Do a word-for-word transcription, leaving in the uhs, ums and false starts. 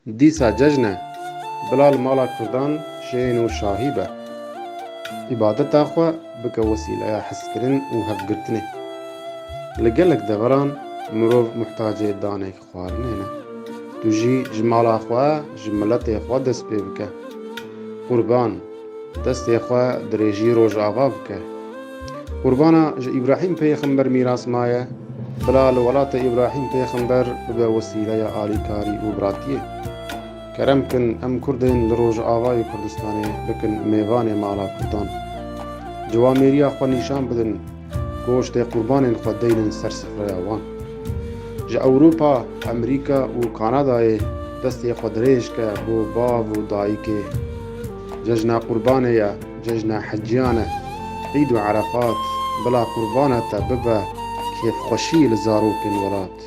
Dîsa cejn e, bila li mala Kurdan şên û şahî be. Îbadeta xwe bike wesîleya hezkirin û hevgirtinê. Li gelek deveran mirov muhtacê danek xwarinê ne. Tu jî ji mala xwe, ji miletê xwe dest pê bike. Qurban, destê xwe dirêjî Rojava bike. Qurbana ji Îbrahîm Pêxember mîras maye, bila li welatê Îbrahîm Pêxember bibe wesîleya alîkarî û biratiyê. Kerem kin, em Kurdên li Rojavayê Kurdistanê bikin mêvanê mala Kurdan. Ciwamêriya xwe nîşan bidin, goştê qurbanên xwe deynin ser sifreya wan. Ji Ewropa, Amerîka û Kanadayê destê xwe dirêj ke bo bav û dayikê. Cejna Qurbanê ye, cejna heciyan e. Îd û Erefat, bila qurbana te bibe kêfxweşî li zarokên welat.